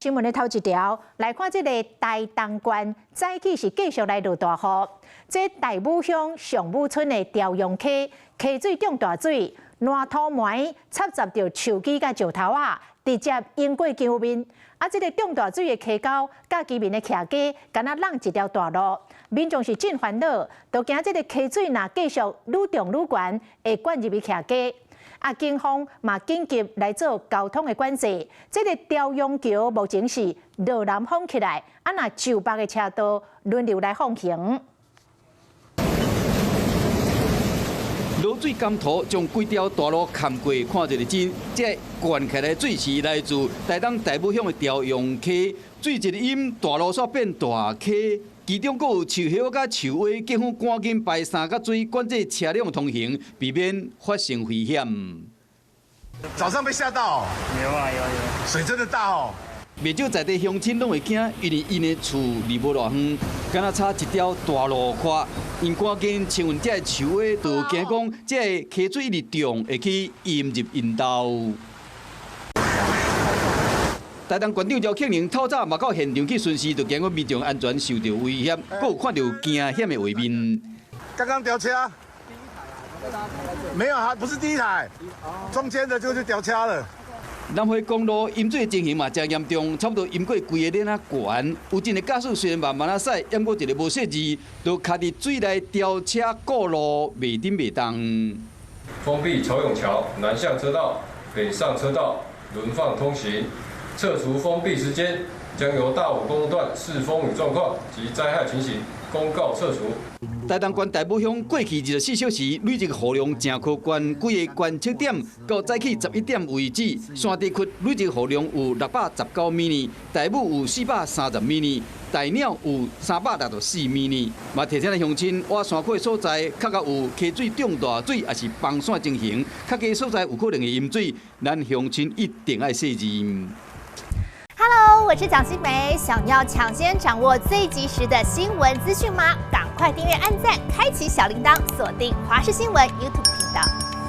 新聞的頭一條來看，這个台東縣早起是繼續來落大雨。這大武鄉上武村的朝陽溪溪水漲大水，爛土糜插雜著樹枝佮石頭仔，直接淹過橋面。啊，這个漲大水的溪溝佮居民的徛家，敢若挵一條大路，民眾是真煩惱，都驚這个溪水若繼續愈漲愈懸，會灌入去徛家。啊，警方嘛緊急來做交通的管制。這个朝陽橋目前是落南封起來，啊，若就北的車道輪流來放行。落水甘塗將規條大路崁過，看一个真。這灌起來水是來自台東大武鄉的朝陽溪，水一淹，大路煞變大溪。其中閣有樹葉佮樹尾，警方趕緊排山佮水，管制車輛通行，避免發生危險。早上被嚇到？有啊有有。水真的大哦。袂少在地鄉親攏會驚，因為𪜶的厝離無偌遠，敢若差一條大路寬。𪜶趕緊清運這个樹尾，就驚講這个溪水一直漲，會去淹入𪜶兜。台東縣長趙慶寧透早嘛到現場去巡視，就驚講民眾安全受著威脅，閣有看著驚險的畫面。剛剛吊車？沒有啊，不是第一台，中間的就吊車了。南迴公路淹水情形嘛誠嚴重，差不多淹過規個鏈仔懸。有一个駕駛雖然慢慢仔駛，毋過一个無細膩，就卡佇水內吊車過路，袂振袂動。封閉潮湧橋南向車道、北上車道輪放通行。撤除封閉時間將由大武公路段視風雨狀況及災害情形公告撤除。台東縣大武鄉過去24小時累積雨量誠可觀，幾个觀測點到早起11點為止，山地區累積雨量有619 mm，大武有430 mm，大鳥有364 mm。嘛提醒鄉親，倚山區所在，較較有溪水漲大水，抑是崩山情形，較低所在有可能會淹水，咱鄉親一定愛細膩。 Hello，我是蔣新梅，想要搶先掌握最及時的新聞資訊嗎？趕快訂閱、按讚、開啟小鈴鐺，鎖定華視新聞 YouTube 頻道。